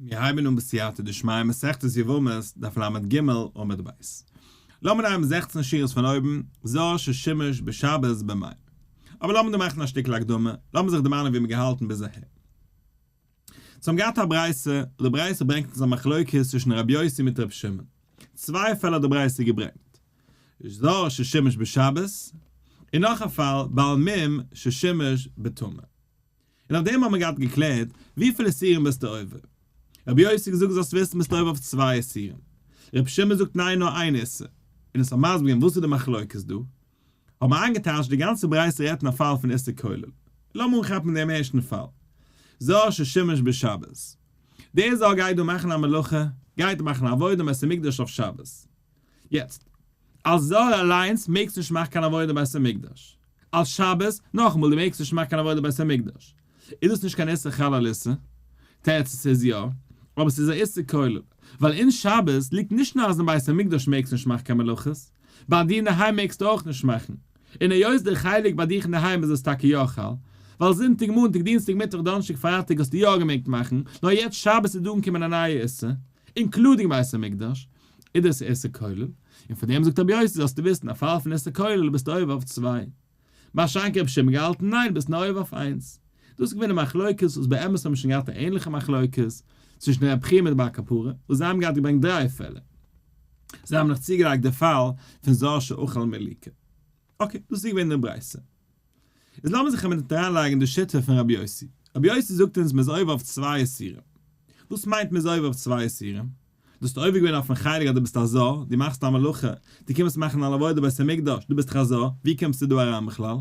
מיר הייבן אן בסייעתא דשמיא מסכת יבמות דף לג עמוד ב'. לאמיר נעמען 16 שורות פון אויבן, זר ששימש בשבת במאי. אבער לאמיר דא מאכן א שטיקל הקדמה, לאמיר זיך דערמאנען ווי מיר געהאלטן ביז אהער. צו האבן געהאט א ברייתא, די ברייתא ברענגט אונז א מחלוקת צווישן רבי יוסי מיט רבי שמעון. צוויי פעלער האט די ברייתא געברענגט. זר ששימש בשבת, און נאך א פאל בעל מום ששימש בטומאה. און אויף דעם האט מען געהאט געקלערט, וויפיל איסורים ביסטו עובר? רבי יוסי האט געזאגט זאלסט וויסן ביסטו עובר אויף צוויי איסורים. רבי שמעון זאגט ניין נאר איין איסור. און עס האט מסביר געווען וואס איז די מחלוקת דא. האט מען איינגעטייטשט די גאנצע ברייתא רעדט אין א פאל פון איסור כולל. לאמיר אנכאפן דעם ערשטן פאל. זר ששימש בשבת. דער זר גייט דא מאכן א מלאכה, גייט מאכן א עבודה אין בית המקדש אויף שבת. יעצט, אלס זר אליינס מעגסטו נישט מאכן קיין עבודה בית המקדש. אלס שבת, נאכאמאל דו מעגסט נישט מאכן קיין עבודה בית המקדש. איז דאס נישט קיין איסור חל על איסור? תירוץ ס'איז יא, אבער ס'איז א איסור כולל. ווייל אין שבת ליגט נישט נאר אז אין בית המקדש מעגסטו נישט מאכן קיין מלאכות, ביי דיר אינדערהיים מעגסטו אויך נישט מאכן. און היות דער חלק ביי דיך אינדערהיים איז עס טאקע יא חל, ווייל זונטאג מאנטאג דינסטאג מיטוואך דאנערשטאג פרייטאג האסטו יא געמעגט מאכן, נאר יעצט שבת איז דא אנגעקומען א נייע איסור, including בית המקדש, איז דאס איסור כולל, און פון דעם זאגט רבי יוסי זאלסטו וויסן א פאל פון איסור כולל ביסטו עובר אויף צוויי. מה שאין כן רבי שמעון געהאלטן ניין ביסט נאר עובר אויף איינס. דאס איז געווען די מחלוקת וואס באמת האבן מיר שוין געהאט א ענליכע מחלוקת צווישן רבי חייא מיט בר קפרא וואס זיי האבן געהאט געברענגט דריי פעלער. זיי האבן נאך צוגעלייגט די פאל פון זר שאכל מליקה. okay, דאס איז געווען די ברייתא. איז לאמיר זיך א מינוט אריינלייגן די שיטה פון רבי יוסי. רבי יוסי זאגט אונז מ'איז עובר אויף צוויי איסורים. וואס מיינט מ'איז עובר אויף צוויי איסורים? דו האסט עובר געווען אויפן חלק אז דו ביסט א זר, דו מאכסט א מלאכה, דו קומסט מאכן אן עבודה בית המקדש, דו ביסט דאך א זר, ווי קומסטו דא אריין בכלל?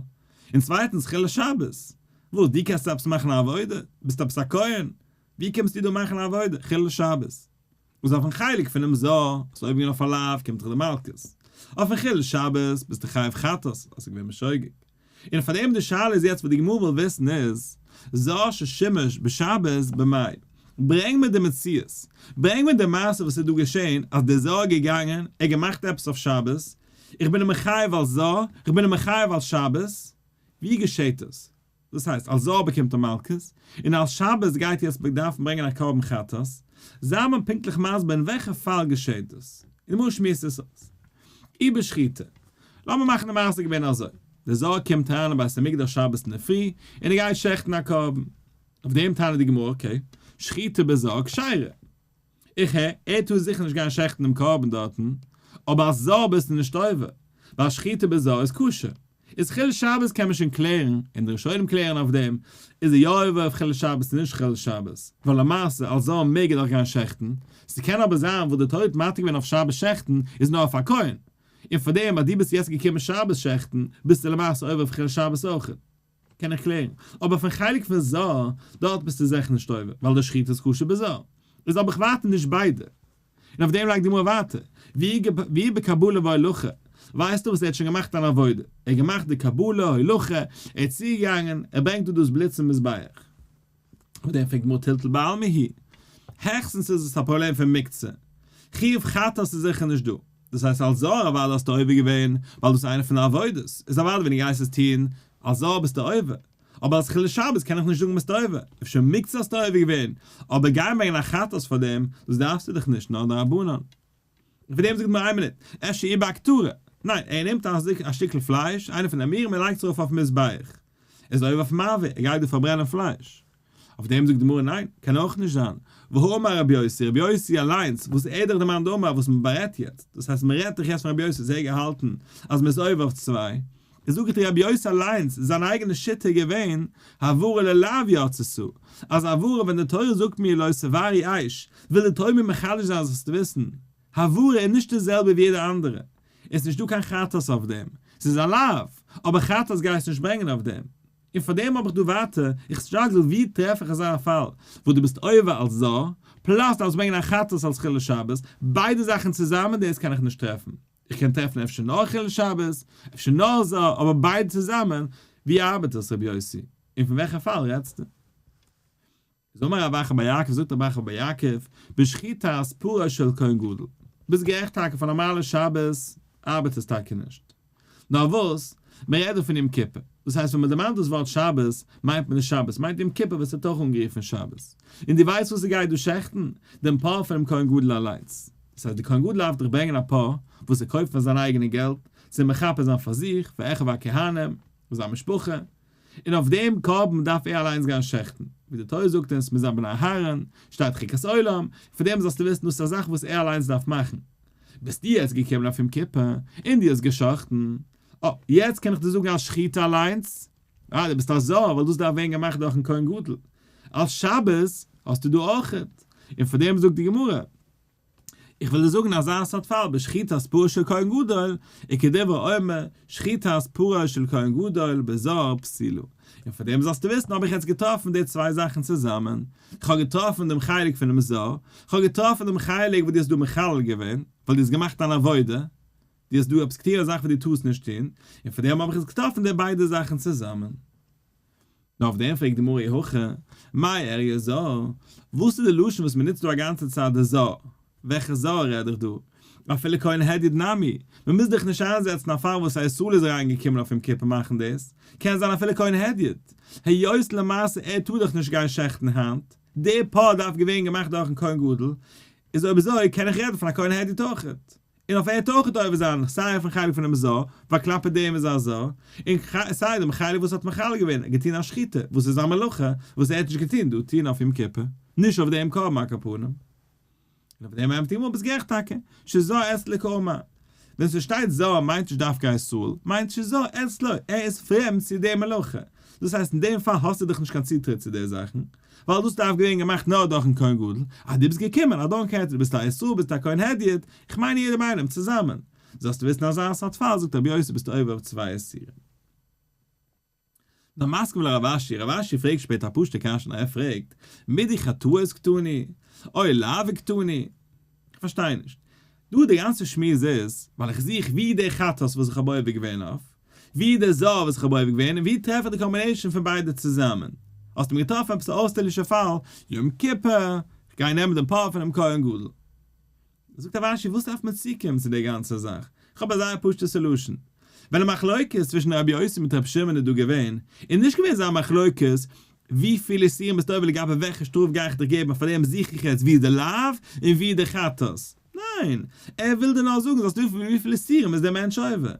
און צווייטנס חילול שבת, וואס, דו קענסט עפעס מאכן א עבודה? ביסט עפעס א כהן? ווי קומסטו דא מאכן א עבודה? חילול שבת. וואס אויפן חלק פונעם זר, האסט עובר געווען אויף א לאו, קומט דיך די מלקות. אויפן חילול שבת, ביסטו חייב חטאת, אז ס'איז געווען בשוגג. און פאר דעם די שאלה איז יעצט וואס די גמרא וויל וויסן איז, זר ששימש בשבת במאי, ברענג מיר די מציאות, ברענג מיר די מעשה וואס איז דא געשען אז דער זר איז געגאנגען, ער האט געמאכט עפעס אויף שבת, איך בין אים מחייב אלס זר, איך בין אים מחייב אלס שבת, ווי געשעט עס? דאס הייסט, אלס זר באקומט ער מלקות, און אלס שבת גייט יעצט דארפן ברענגען א קרבן חטאת, זיי מיר פונקטליך מסביר אין וועלכע פאל געשעט דאס, און די גמרא שמועסט עס אויס. אי בשחיטה. לאמיר מאכן די מעשה געווען אזוי, דער זר קומט אריין אין בית המקדש שבת אינדערפרי, און ער גייט שעכטן א קרבן. אויף דעם טענה'ט די גמרא, okay, שחיטה בזר כשרה. איך הער, ער טאר זיכער נישט גיין שעכטן דעם קרבן דארטן, אבער אלס זר ביסטו נישט עובר, ווייל שחיטה בזר איז כשר. איז חילול שבת קען מען שוין קלערן, און די ראשונים קלערן אויף דעם, איז ער יא עובר אויף חילול שבת צו נישט חילול שבת, ווייל למעשה אלס זר מעג ער דאך גיין שעכטן, ס'קען אבער זיין וואס די תורה האט מתיר געווען אויף שבת שעכטן איז נאר אויף א כהן, און פארדעם אז דו ביסט יעצט געקומען שבת שעכטן ביסטו למעשה עובר אויף חילול שבת אויכעט. קען איך קלערן. אבער פון חלק פון זר, דארט ביסטו זיכער נישט עובר, ווייל די שחיטה איז כשר בזר. איז אבער איך ווייטער נישט ביידע. און אויף דעם לייגט די גמרא ווייטער, ואי בקבלה והולכה, ווייסטו וואס ער האט שוין געמאכט אן עבודה, ער האט געמאכט די קבלה, הולכה, ער איז צוגעגאנגען, ער ברענגט דא דאס בלוט צום מזבח. אויף דעם פרעגט גמרא טלטול בעלמא הוא. העכסטנס איז עס א פראבלעם פון מוקצה. חיוב חטאת איז זיכער נישט דא. דאס הייסט אלס זר אוודאי האסטו עובר געווען, ווייל דאס איז איינע פון די עבודות. איז אוודאי ווען דו גייסט עס טון אלס זר ביסטו עובר. אבער אלס חילול שבת קען איך נישט זאגן ביסטו עובר. אפשר מוקצה האסטו עובר געווען, אבער גיין ברענגען א חטאת פאר דעם, דאס דארפסטו דאך נישט, נאר דרבנן. און פון דעם זאגט מען איין מינוט, אפשר אי בהקטרה, ניין, ער נעמט א שטיקל פלייש, איינע פון די אימורים און לייגט עס ארויף אויפן מזבח, ער איז עובר אויף מעביר, ער גייט דא פארברענען פלייש. אויף דעם זאגט די גמרא ניין, קען אויך נישט זיין, והאמר רבי יוסי, רבי יוסי אליינס, וואס ער דאך די מאן דאמר וואס מען בארעדט יעצט, דאס הייסט מען רעדט דאך יעצט פון רבי יוסי, איז ער געהאלטן אז מען איז עובר אויף צוויי, איז זאגט רבי יוסי אליינס, זיין אייגענע שיטה איז געווען, הבערה ללאו יצתה, אז הבערה ווען די תורה זאגט מיר לא תבערו אש, וויל די תורה מיר מחדש זיין זאלסטו וויסן, הבערה איז נישט די זעלבע ווי יעדע אנדערע, עס איז נישטא קיין חטאת אויף דעם, ס'איז א לאו, אבער חטאת גייסטו נישט ברענגען אויף דעם. און פאר דעם האב איך דא ווייטער, איך struggle ווי טרעף איך אזא פאל, וואס דו ביסט עובר אלס זר, plus דארפסט ברענגען א חטאת אלס חילול שבת, ביידע זאכן צוזאמען דאס קען איך נישט טרעפן. איך קען טרעפן אפשר נאר חילול שבת, אפשר נאר זר, אבער ביידע צוזאמען, ווי ארבעט עס רבי יוסי? און פון וועלכע פאל רעדסטו? איז אמר רב אחא בר יעקב, זאגט רב אחא בר יעקב, בשחיטת פרו של כהן גדול. ביסט גערעכט טאקע פאר נארמאלע שבת ארבעט עס טאקע נישט. נאר וואס? מען רעדט דא פון יום כיפור. דאס הייסט ווען מען דערמאנט דאס ווארט שבת, מיינט מען נישט שבת, מיינט יום כיפור וואס ווערט אויך אנגערופן שבת. און דו ווייסט וואס ער גייט דא שעכטן? דעם פר פונעם כהן גדול אליינס. דאס הייסט דער כהן גדול דארף דאך ברענגען א פר וואס ער קויפט פון זיין אייגענע געלט, צו מכפר זיין פאר זיך, פאר אחיו הכהנים, פאר זיין משפחה. און אויף דעם קרבן דארף ער אליינס גיין שעכטן, ווי די תורה זאגט אונז מיר זענען בני אהרן, שטייט חוקת עולם, פון דעם זאלסטו וויסן דאס איז א זאך וואס ער אליינס דארף מאכן. ביסטו יעצט געקומען אויף יום כיפור, און דו האסט געשאכטן, אה, יעצט קען איך דיר זאגן אלס שחיטה אליינס, אה, דו ביסט א זר, ווייל דאס דארף ווערן געמאכט דורכן כהן גדול. אלס שבת האסטו דא אויכעט, און פון דעם זאגט די גמרא, איך וויל דיר זאגן אזא סארט פאל בשחיטת פרו של כהן גדול, וכדברי אומר, שחיטת פרו של כהן גדול בזר פסולה. און פאר דעם זאלסטו וויסן האב איך יעצט געטראפן די צוויי זאכן צוזאמען, איך האב געטראפן דעם חלק פונעם זר, איך האב געטראפן דעם חלק וואס דו האסט דא מחלל געווען, ווייל דו האסט געמאכט אן עבודה, דו האסט דא עפעס געטון א זאך וואס דו טארסט נישט טון, און פאר דעם האב איך יעצט געטראפן די ביידע זאכן צוזאמען. נאר אויף דעם פרעגט די גמרא אי הכי, מאי איריא זר? וואס איז די לשון וואס מען נוצט דא א גאנצע צייט די זר? וועלכע זר רעד איך דא? אפילו כהן הדיוט נמי, מען מוז דאך נישט איינזעצן א פאל וואס א ישראל איז אריין געקומען אויף יום כיפור מאכן דאס, קען זיין אפילו כהן הדיוט, היות למעשה ער טאר דאך נישט גיין שעכטן היינט, די פר דארף געווען געמאכט דורכן כהן גדול, איז אויב אזוי קען איך רעדן פון א כהן הדיוט אויכעט. און אויף ער טאר אויך עובר זיין סיי אויפן חלק פונעם זר, ווייל כלפי דעם איז ער א זר, און סיי דעם חלק וואס האט מחלל געווען, געטון א שחיטה, וואס איז א מלאכה, וואס ער האט נישט געטון דא טון אויף יום כיפור, נישט אויף דעם קרבן על כל פנים. און אויף דעם ענטפערט די גמרא ביסט גערעכט טאקע, שזר אצלו קאמר. ווען ס'שטייט זר מיינט נישט דווקא א ישראל, מיינט שזר אצלו, ער איז פרעמד צו די מלאכה. דאס הייסט אין דעם פאל האסטו דאך נישט קיין צוטריט צו די זאכן, ווייל דאס דארף געווען געמאכט נאר דורכן כהן גדול, אז דו ביסט געקומען, I don't care צו דו ביסט א ישראל ביסט א כהן הדיוט, איך מיין יעדעם איינעם צוזאמען. זאלסטו וויסן אזא סארט פאל זאגט רבי יוסי ביסטו עובר אויף צוויי איסורים. נאר מתקיף לה רב אשי, רב אשי פרעגט שפעטער א פשוטע קשיא נאר ער פרעגט, מידי חטאות קתני, או לאו קתני? איך פארשטיי נישט. דא די גאנצע שמועס איז ווייל איך זוך ווי די חטאת וואס איך האב עובר געווען אויף, ווי די זר וואס איך האב עובר געווען און ווי טרעף איך די combination פון ביידע צוזאמען. האסטו מיר געטראפן עפעס א אויסטערלישע פאל, יום כיפור, איך גיי נעמען דעם פר פונעם כהן גדול. זאגט רב אשי וואס דארף מען צוקומען צו די גאנצע זאך? איך האב א זייער פשוטע solution. ווען די מחלוקת צווישן רבי יוסי מיט רבי שמעון איז דא געווען, איז נישט געווען זיין מחלוקת ווי פיל איסורים ביסטו עובר לגבי וועלכע שטראף גיי איך דיך געבן, פאר דעם זוך איך יעצט ווי איז די לאו און ווי איז די חטאת. ניין, ער וויל דיר נאר זאגן זאלסט וויסן וויפיל איסורים איז דער מענטש עובר.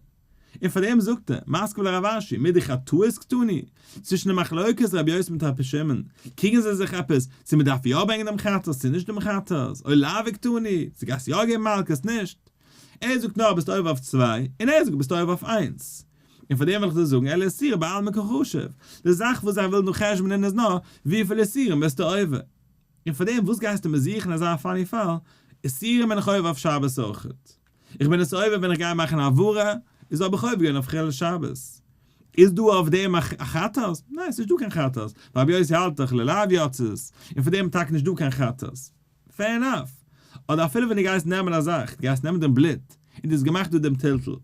און פאר דעם זאגט ער, מתקיף לה רב אשי, מידי חטאות קתני, צווישן די מחלוקת רבי יוסי מיט רבי שמעון, קריגן זיי זיך עפעס צו מען דארף יא ברענגען דעם חטאת צו נישט דעם חטאת, או לאו קתני, צו גייסט יא געבן מלקות נישט. ער זאגט נאר ביסט עובר אויף צוויי, און ער זאגט ביסט עובר אויף איינס. און פאר דעם וויל איך דיר זאגן אלא איסורא בעלמא קא חשיב, די זאך וואס זיי ווילן דא חשבונ'ען איז נאר וויפיל איסורים ביסטו עובר. און פאר דעם וואס גייסטו מיר זוכן אזא funny פאל, איסורים בין איך עובר אויף שבת אויכעט. איך בין עס עובר ווען איך גיי מאכן העברה, איז האב איך עובר געווען אויף חילול שבת. איז דא אויף דעם א חטאת? ניין ס'נישט דא קיין חטאת, ווייל רבי יוסי האלט דאך ללאו יצאת, און פאר דעם איז טאקע נישט דא קיין חטאת. Fair enough. אדער אפילו ווען דו גייסט נעמען א זאך, דו גייסט נעמען דעם בלוט, און דו האסט געמאכט דא דעם טלטול.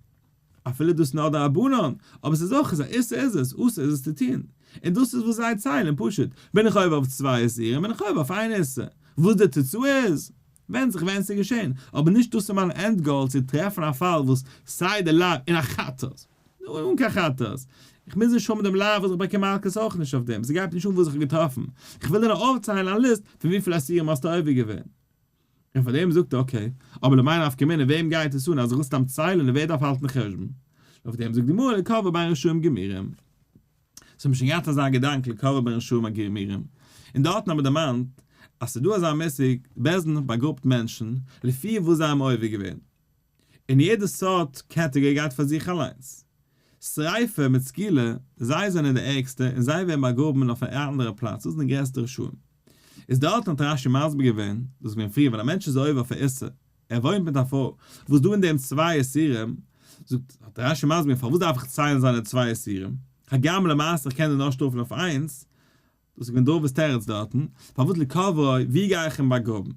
אפילו דאס איז נאר דרבנן, אבער ס'איז אויך איז א איסור איז עס, אסור איז עס צו טון. און דאס איז וואס זיי ציילן, פשוט, בין איך עובר אויף צוויי איסורים, בין איך עובר אויף איין איסור. וואס די תוצאה איז, ווענדט זיך ווען ס'איז געשען, אבער נישט דאס איז מיין end goal צו טרעפן א פאל וואס סיי די לאו און א חטאת. נו, אן קיין חטאת. איך מוז נישט האבן דעם לאו וואס איך באקום מלקות אויך נישט אויף דעם, ס'גייט נישט אן וואס איך האב געטראפן. איך וויל דיר נאר אויפציילן א ליסט פון וויפיל איסורים האסטו עובר געווען. און פאר דעם זאגט ער okay, אבער למאי נפקא מינה וועם גייט עס אן אז איך וויל סתם ציילן און ווער דארף האלטן חשבון? אויף דעם זאגט די גמרא לקוברו בין רשעים גמורים. סאו האבן שוין געהאט אזא געדאנק לקוברו בין רשעים גמורים, און דארטן האט מען דערמאנט אז ס'איז דא אזא מושג בית דין באגראבט מענטשן לפי וואס זיי האבן עובר געווען, און יעדע סארט category גייט פאר זיך אליינס. שריפה מיט סקילה, זיי זענען די ערגסטע און זיי ווערן באגראבן אויף א אנדערע פלאץ, דאס זענען די גרעסטע רשעים. איז דארטן האט רש"י מסביר געווען, דאס איז געווען פריער ווען א מענטש איז עובר אויף א איסור, ער וואוינט מיט א פרוי, וואס דא אין דעם צוויי איסורים, זאגט, האט רש"י מסביר געווען פארוואס דארף איך ציילן זיינע צוויי איסורים, הגם למעשה איך קען דיר נאר שטראפן אויף איינס, דאס איז געווען רבא'ס תירוץ דארטן, פארוואס לקוברו, ווי גיי איך אים באגראבן?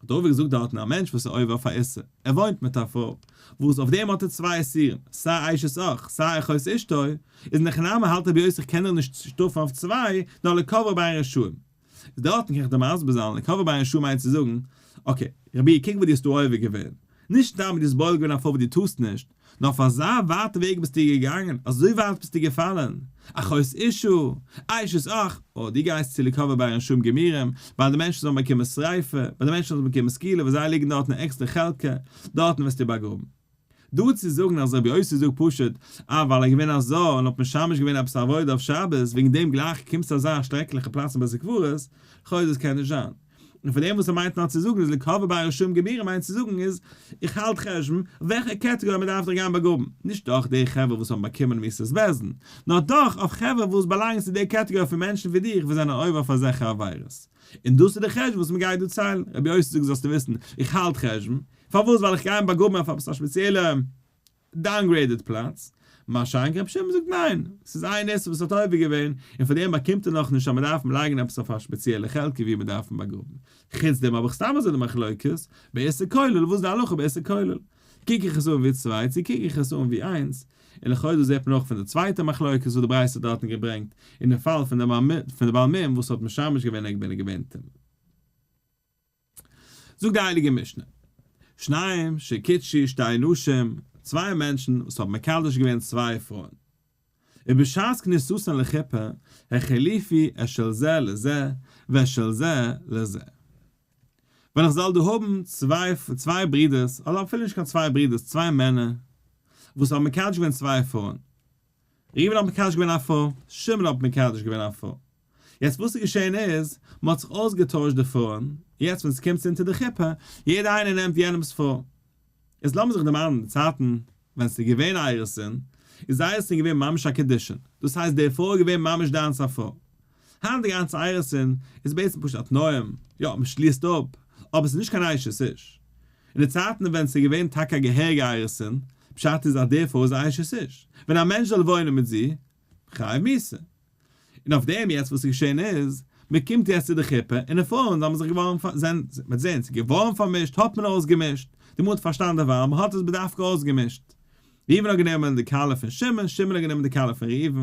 האט רבא געזאגט דארטן א מענטש וואס איז עובר אויף א איסור, ער וואוינט מיט א פרוי, וואס אויף דעם האט ער צוויי איסורים, סיי אשת אח, סיי אחות אשתו, איז אין הכי נמי האלט רבי יוסי איך קען דיר נישט שטראפן אויף צוויי, נאר לקוברו בין רשעים. איז דארטן קען איך דיר מסביר זיין, לקוברו בין רשעים מיינט צו זאגן, okay, רבי קוק וואס דו האסט דא עובר געווען. נישט סתם דו האסט בועל געווען א פרוי וואס דו טארסט נישט, נאר אויף אזא ווייטע וועג ביסטו געגאנגען, אזוי ווייט ביסטו געפאלן, אחות אשה, אשת אח, אוי דו גייסט צו להיקבר בין רשעים גמורים, ביי די מענטשן וואס האבן באקומען שריפה, ביי די מענטשן וואס האבן באקומען סקילה וואס זיי ליגן דארט אין עקסטערע חלקה, דארטן וועסטו באגראבן. דא צו זאגן אז רבי יוסי זאגט פשוט אה ווייל ער איז געווען א זר און האט משמש געווען עפעס א עבודה אויף שבת וועגן דעם גלייך קומט אזא שרעקליכע פלאץ אין בית הקברות, לכאו' דאס קען נישט זיין. און פון דעם וואס ער מיינט נאר צו זאגן איז להיקבר בין רשעים גמורים מיינט צו זאגן איז איך האלט חשבון וועלכע קעטעגארי מען דארף זיך גיין באגראבן, נישט דורך די חברה וואס האבן באקומען מיתת בית דין, נאר דורך אויף חברה וואס באלאנגן צו די קעטעגארי פון מענטשן ווי דיך וואס זענען עובר אויף אזעלכע עבירות. און דאס איז די חשבון וואס מען גייט דא ציילן. רבי יוסי זאגט זאלסטו וויסן איך האלט חשבון, פארוואס ווייל איך גיי אים באגראבן אויף עפעס א ספעציעלע downgraded פלאץ, מה שאין כן רבי שמעון זאגט ניין, ס'איז איין איסור וואס האט עובר געווען, און פאר דעם באקומט ער נאכנישט אז מ'דארף אים לייגן עפעס אויף א ספעציעלע חלקה ווי מ'דארף אים באגראבן. חוץ דעם האב איך סתם אזוי די מחלוקת באיסור כולל, וואס איז די הלכה באיסור כולל? קוק איך עס אן ווי צוויי צו קוק איך עס אן ווי איינס? און לכאו' דאס זעט מען אויך פון די צווייטע מחלוקת וואס די ברייתא האט דארטן געברענגט, אין די פאל פון די בעל מום וואס האט משמש געווען ער געווען געווען טמא. זאגט די הייליגע משנה, שניים שקידשו שתי נשים, צוויי מענטשן וואס האבן מקדש געווען צוויי פרויען, ובשעת כניסתן לחופה החליפו את של זה לזה ואת של זה לזה. ווען איך זאל דא האבן צוויי צוויי ברידערס, אדער אפילו נישט קיין צוויי ברידערס, צוויי מענער, וואס האבן מקדש געווען צוויי פרויען, ראובן האט מקדש געווען א פרוי, שמעון האט מקדש געווען א פרוי. יעצט וואס איז געשען איז, מען האט זיך אויסגעטוישט די פרויען, יעצט ווען ס'קומט צו אונטער די חופה, יעדער איינער נעמט יענעמ'ס פרוי. יעצט לאמיר זיך דערמאנען די צייטן ווען ס'איז געווען אירוסין, איז אירוסין געווען ממש א קידושין, דאס הייסט די פרוי איז געווען ממש דיינס א פרוי. היינט די גאנצע אירוסין איז בעצם פשוט א תנאים, יא מען שליסט אפ, אבער ס'איז נישט קיין אשת איש. אין די צייטן ווען ס'איז געווען טאקע א געהעריגע אירוסין, פשט איז אז די פרוי איז א אשת איש, ווען א מענטש זאל וואוינען מיט זי, חייב מיתה. און אויף דעם יעצט וואס איז געשען איז, מען קומט יעצט צו די חופה, און די פרויען האבן זיך געווארן, זענען, מען זעהן, ס'איז געווארן פארמישט, האט מען אויסגעמישט, די גמרא האט פארשטאנען דערווייל, מען האט עס בדווקא אויסגעמישט. ראובן האט גענומען די כלה פון שמעון, שמעון האט גענומען די כלה פון ראובן.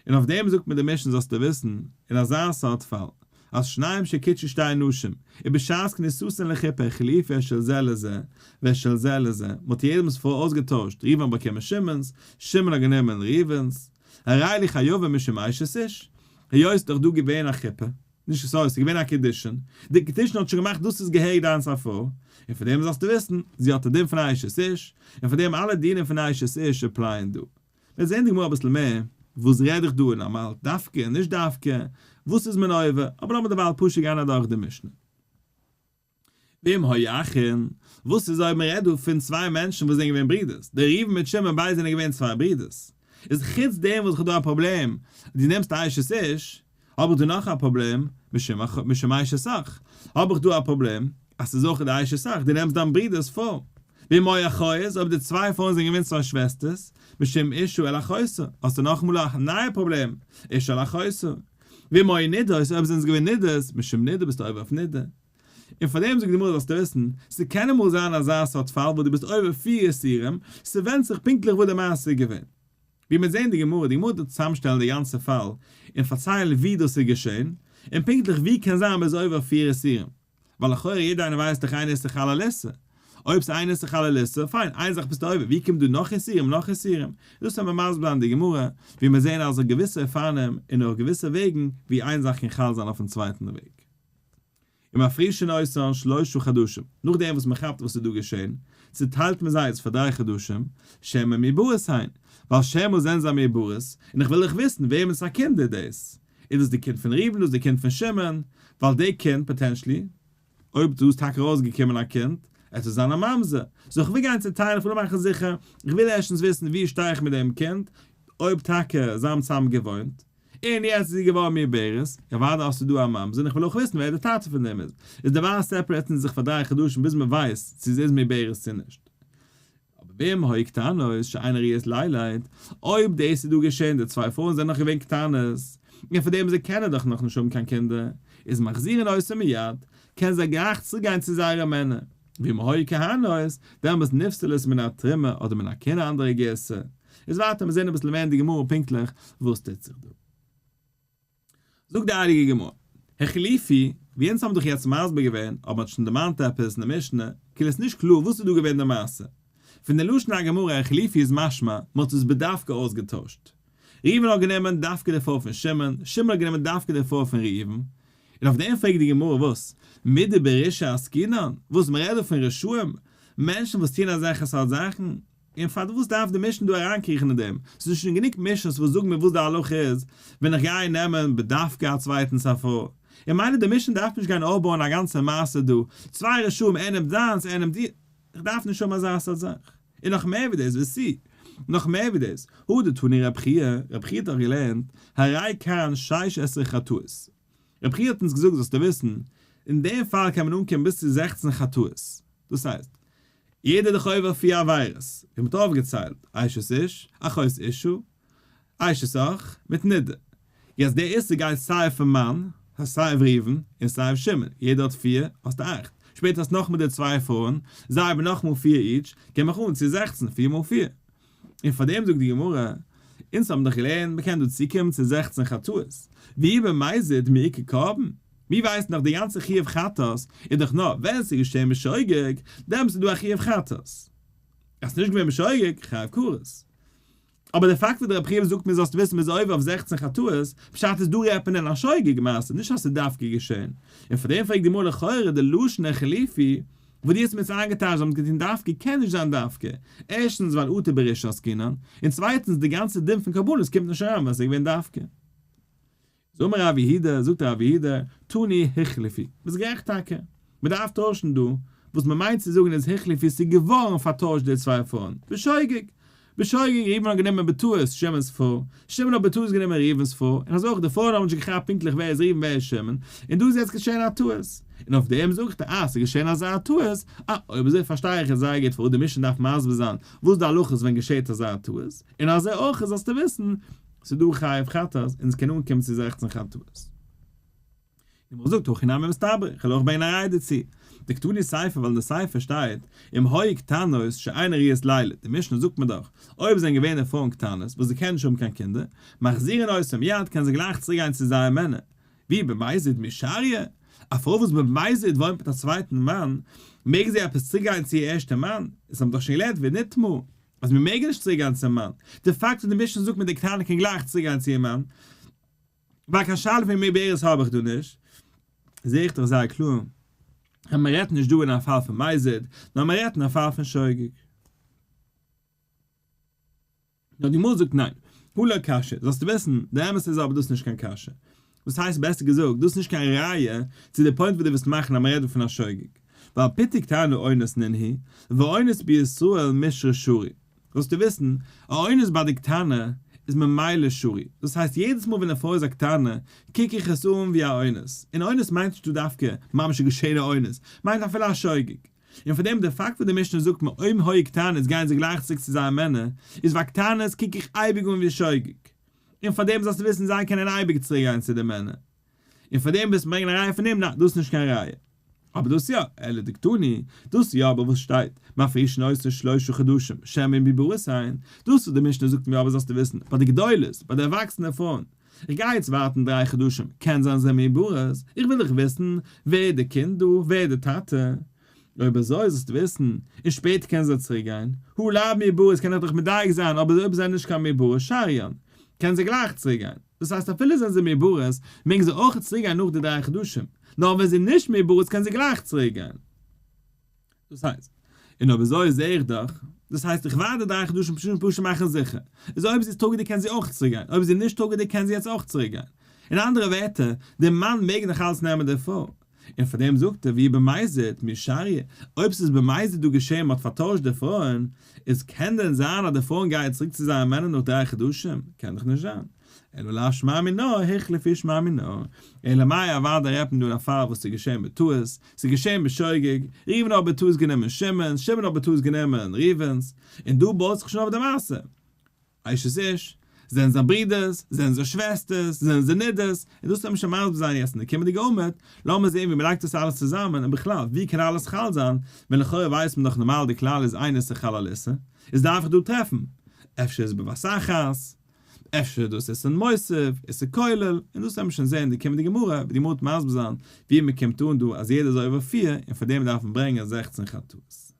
און אויף דעם זאגט מיר די משנה זאלסטו וויסן, אין אזא סארט פאל, אז שניים שקידשו שתי נשים, ובשעת כניסתן לחופה החליפו את של זה לזה, ואת של זה לזה, מען האט יעדעמס פרוי אויסגעטוישט, ראובן האט באקומען שמעון'ס, שמעון האט גענומען ראובן'ס, הרי אלו חייבים משום אשת איש, היות איז דאך דא געווען א חופה, נישט sorry, ס'איז געווען א קידושין, די קידושין האט שוין געמאכט דאס איז געהעריג דיינס א פרוי, און פון דעם זאלסטו וויסן, זי האט א דין פון א אשת איש, און פון דעם אלע דינים פון א אשת איש apply ען דא. מיר זעהן די גמרא אביסל מער, וואס רעד איך דא און אמאל דווקא און נישט דווקא, וואס איז מען עובר, אבער לאמיר דערווייל פשוט גיין אדורך די משנה. ואם היו אחין, וואס איז אויב מען רעדט דא פון צוויי מענטשן וואס זענען געווען ברידערס, דער ראובן מיט שמעון ביידע זענען געווען צוויי ברידערס, איז חוץ דעם וואס איך האב דא א פראבלעם, דו נעמסט א אשת איש, האב איך דא נאך א פראבלעם, משום אשת אח, האב איך דא א פראבלעם, אז ס'איז אויך די אשת אח, דו נעמסט דיין ברודער'ס פרוי. ואם היו אחיות, אויב די צוויי פרויען זענען געווען צוויי שוועסטערס, משום אשה אל אחותה, האסטו נאכאמאל א נייע פראבלעם, אשה אל אחותה. ואם היו נידות, אויב זענען זיי געווען נידות, משום נידה ביסטו עובר אויף נידה. און פאר דעם זאגט די גמרא זאלסטו וויסן, ס'קען אמאל זיין אזא סארט פאל וואס דו ביסט עובר פיר איסורים, ס'ווענדט זיך פונקטליך וואס די מעשה איז געווען. ווי מיר זעהן די גמרא, די גמרא טוט צוזאמשטעלן די גאנצע פאל און פארציילן ווי דאס איז געשען, און פונקטליך ווי קען זיין מ'איז עובר פיר איסורים, ווייל לכאורה יעדער איינער ווייסט דאך אין איסור חל על איסור, אויב ס'איז אין איסור חל על איסור, פיין, איין זאך ביסטו עובר, ווי קומט דא נאך איסורים נאך איסורים? דאס וועט מען מסביר זיין די גמרא, ווי מיר זעהן אז אויף געוויסע אופנים און אויף געוויסע וועגן ווי איין זאך קען חל זיין אויפן צווייטן וועג. ומפרישין אותן שלושה חדשים, נאכדעם וואס מען כאפט וואס איז דא געשען, צוטיילט מען זיי עס פאר דריי חדשים, שמא מעוברות הן, ווייל שמא זענען זיי מעוברות, און איך וויל דאך וויסן וועמענס א קינד איז דאס, איז דאס די קינד פון ראובן, דאס די קינד פון שמעון, ווייל די קינד potentially, אויב דא איז טאקע ארויסגעקומען א קינד, עס וועט זיין א ממזר, so איך וויל גיין צוטיילן, איך וויל מאכן זיכער, איך וויל ערשטנס וויסן ווי שטיי איך מיט דעם קינד, אויב טאקע זיי האבן צוזאמען געוואוינט. און יעצט איז זי געווארן מעוברת, אוודאי האסטו דא א ממזר און איך וויל אויך וויסן ווער דער טאטע פון דעם איז, איז דערווייל separate ן זיך פאר דריי חדשים ביז מען ווייסט צו זי איז מעוברת צו נישט. אבער ואם היו קטנות שאינן ראויות לילד, אויב דאס איז דא געשען די צוויי פרויען זענען נאך געווען קטנות, און פאר דעם זיי קענען דאך נאך נישט האבן קיין קינדער, איז מחזירין אותן מיד, קענען זיי גלייך צוריק גיין צו זייערע מענער. ואם היו כהנות, דעמאלס נפסלות מן התרומה אדער מן הכהונה אנדערע גירסא. איז ווייטער מיר זעהן אביסל מער אין די גמרא פונקטליך וואס טוט זיך דא. זאגט די הייליגע גמרא, החליפו. ווי אונז האבן דאך יעצט מסביר געווען, אבער מ'האט שוין דערמאנט עפעס אין די משנה, כאילו עס איז נישט קלאר וואס איז דא געווען די מעשה. פון די לשון הגמרא החליפו איז משמע, מ'האט עס בדווקא אויסגעטוישט. ראובן האט גענומען דווקא די פרוי פון שמעון, שמעון האט גענומען דווקא די פרוי פון ראובן. און אויף דעם פרעגט די גמרא וואס? מידי ברשעה עסקינן? וואס מ'רעדט דא פון רשעים? מענטשן וואס טוען אזעלכע סארט זאכן? און פארוואס דארף די משנה דא אריינקריכן אין דעם? ס'איז שוין גענוג משנה'ס וואס זאגן מיר וואס די הלכה איז ווען איך גיי נעמען בדווקא א צווייטנס א פרוי. און מילא די משנה דארף נישט גיין אויפבויען א גאנצע מעשה דא, צוויי רשעים ער נעמט זיינס ער נעמט איר, איך דארף נישט האבן אזא סארט זאך. און נאך מער ווי דאס, ותו, נאך מער ווי דאס, הא דתני רב חייא, רב חייא האט דאך געלערנט, הרי כאן שש עשרה חטאות. רב חייא האט אונז געזאגט זאלסטו וויסן, אין דעם פאל קען מען אנקומען ביז צו 16 חטאות. דאס הייסט, יעדער איז דאך עובר פיר עבירות, ווי מ'האט אויפגעציילט, אשת איש, אחות אשה, אשת אח, מיט נידה. יעצט דער איסור גייט סיי אויפן מאן, סיי אויף ראובן, און סיי אויף שמעון, יעדער האט פיר, האסטו אכט. שפעטער האסט נאכמאל די צוויי פרויען, זיי האבן נאכמאל פיר each, קום איך אן צו 16, פיר מאל פיר. און פאר דעם זאגט די גמרא, אונז האבן דאך געלערנט מ'קען דא צוקומען צו 16 חטאות, ואי במזיד מי איכא קרבן? מיר ווייסן דאך די גאנצע חיוב חטאת איז דאך נאר ווען ס'איז געשען בשוגג, דעמאלטס איז דא א חיוב חטאת. אז ס'איז נישט געווען בשוגג, חייב כרת. אבער די פאקט וואס דער רב חייא זאגט מיר זאלסט וויסן מ'איז עובר אויף 16 חטאות, פשט איז דא רעדט מען אין א שוגג מעשה, נישט אז ס'איז דווקא געשען. און פאר דעם פרעגט די גמרא לכאורה די לשון החליפו, וואס דו האסט מיר יעצט איינגעטייטשט זיי האבן עס געטון דווקא קען נישט זיין דווקא, ערשטנס ווייל אטו ברשעה עסקינן, און צווייטנס די גאנצע דין פון קרבנות קומט נישט אריין ווייל ס'איז געווען דווקא. איז אמר רב יהודה, זאגט רב יהודה, תני החליפו. ביסט גערעכט טאקע. מען דארף טוישן דא, וואס מען מיינט צו זאגן איז החליפו ס'איז געווארן פארטוישט די צוויי פרויען. בשוגג. בשוגג ראובן האט גענומען בטעות שמעון'ס פרוי, שמעון האט בטעות גענומען ראובן'ס פרוי, און אזוי אויך די פרויען האבן נישט געכאפט פונקטליך ווער איז ראובן ווער איז שמעון, און דא איז יעצט געשען א טעות. און אויף דעם זאגט ער אז ס'איז געשען אזא טעות, אה, אויב אזוי פארשטיי איך עס זייער גוט פארוואס די משנה דארף מסביר זיין וואס די הלכה איז ווען געשעט אזא טעות, און אזוי אויך זאלסטו וויסן, ס'איז דא חיוב חטאת און עס קען אנקומען צו 16 חטאות. די גמרא זאגט הכי נמי מסתברא, איך וועל אויך ברענגען א ראיה דערצו. דקתני סיפא ווייל אין די סיפא שטייט אם היו קטנות שאינן ראויות לילד, די משנה זאגט מיר דאך אויב זענען געווען די פרויען קטנות וואס זיי קענען נישט האבן קיין קינדער, מחזירין אותן מיד קענען זיי גלייך צוריק גיין צו זייער מענער, ואי במזיד מי שריא, א פרוי וואס במזיד וואוינט מיט א צווייטן מאן, מעג זי עפעס צוריק גיין צו איר ערשטע מאן? עס האבן דאך שוין געלערנט ונטמאה. אז מיר מעגן נישט צוריק גיין צום מאן. די פאקט וואס די משנה זאגט מיט די קטנה קען גלייך צוריק גיין צו איר מאן, ווייל קיין שאלה פון מעוברת האב איך דא נישט, זעה איך דאך זייער קלאר אז מען רעדט נישט דא אין א פאל פון מזיד, נאר מען רעדט אין א פאל פון שוגג. נאר די גמרא זאגט ניין, הא לא קשיא, זאלסטו וויסן, די אמת איז אבער דאס נישט קיין קשיא. דאס הייסט בעסער געזאגט, דאס איז נישט קיין ראיה צו די point וואס דו ווילסט מאכן אז מען רעדט דא פון א שוגג. ווייל פיתוי קטנה אונס נינהו, ואונס בישראל מישרא שרי. זאלסטו וויסן, א אונס ביי די קטנה איז ממילא שרי. דאס הייסט יעדעס מאל ווען א פרוי איז א קטנה, קוק איך עס אן ווי א אונס. און אונס מיינט נישט דא דווקא ממש א געשעענע אונס, מיינט אפילו א שוגג. און פאר דעם די פאקט וואס די משנה זאגט מיר אם היו קטנות גייען זיי גלייך צוריק צו זייער מענער, איז ווייל קטנות קוק איך אייביג אן ווי שוגג. און פאר דעם זאלסטו וויסן זיי קענען אייביג צוריק גיין צו די מענער. און פאר דעם ווילסט ברענגען א ראיה פון דעם? ניין, דאס איז נישט קיין ראיה. אבער דאס יא, אלא דקתני, דאס יא, אבער וואס שטייט, מפרישין אותן שלושה חדשים, שמא מעוברות הן, דאס וואס די משנה זאגט מיר אבער זאלסטו וויסן, ביי די גדולות, ביי די ערוואקסענע פרויען, איך גיי יעצט ווארטן דריי חדשים, קען זיין זיי מעוברות, איך וויל דאך וויסן ווער איז די קינד דא, ווער איז די טאטע, אויב אזוי זאלסטו וויסן, און שפעטער קענען זיי צוריק גיין, הא לאו מעוברות קען איך דאך מדייק זיין, אבער אויב זיי זענען נישט קיין מעוברות שריין, קענען זיי גלייך צוריק גיין, דאס הייסט אפילו זענען זיי מעוברות, מעגן זיי אויך צוריק גיין נאך די דריי חדשים, נאר ווען זיי נישט מעוברות קענען זיי גלייך צוריק גיין. דאס הייסט, און אויב אזוי זעה איך דאך, דאס הייסט איך ווארט די דריי חדשים פשוט פשוט מאכן זיכער, איז אויב זי איז טראגעדיג קען זי אויך צוריק גיין, אויב זי איז נישט טראגעדיג קען זי יעצט אויך צוריק גיין. אין אנדערע ווערטער, דער מאן מעג נאך אלץ נעמען די פרוי. און פאר דעם זאגט ער ואי במזיד מי שריא, אויב ס'איז במזיד דא געשען מ'האט פארטוישט די פרויען, איז קען דען זיין אז די פרויען גייען צוריק צו זייער מענער נאך דריי חדשים? קען דאך נישט זיין. אלא לאו שמע מינה, החליפו שמע מינה. אלא מאי אוודאי רעדט מען דא אין א פאל וואס ס'איז געשען בטעות, ס'איז געשען בשוגג, ראובן האט בטעות גענומען שמעון'ס, שמעון האט בטעות גענומען ראובן'ס, און דא בויט זיך שוין אויף די מעשה. אשת איש, זענען זיי ברידערס, זענען זיי שוועסטערס, זענען זיי נידות, און דאס וועט מען שוין מסביר זיין יעצט אין די קומענדיגע עמוד, לאמיר זען ווי מ'לייגט דאס אלעס צוזאמען, און בכלל, ווי קען אלעס חל זיין, ווען לכאורה ווייסט מען דאך נארמאל די כלל איז אין איסור חל על איסור, איז דארף איך דא טרעפן, אפשר איז בבת אחת, אפשר דאס איז מוסיף, איסור כולל, און דאס וועלן מיר שוין זען אין די קומענדיגע גמרא, ווי די גמרא וועט מסביר זיין ווי מען קומט אן דא אז יעדער איז עובר פיר און פאר דעם דארף מען ברענגען 16 חטאות.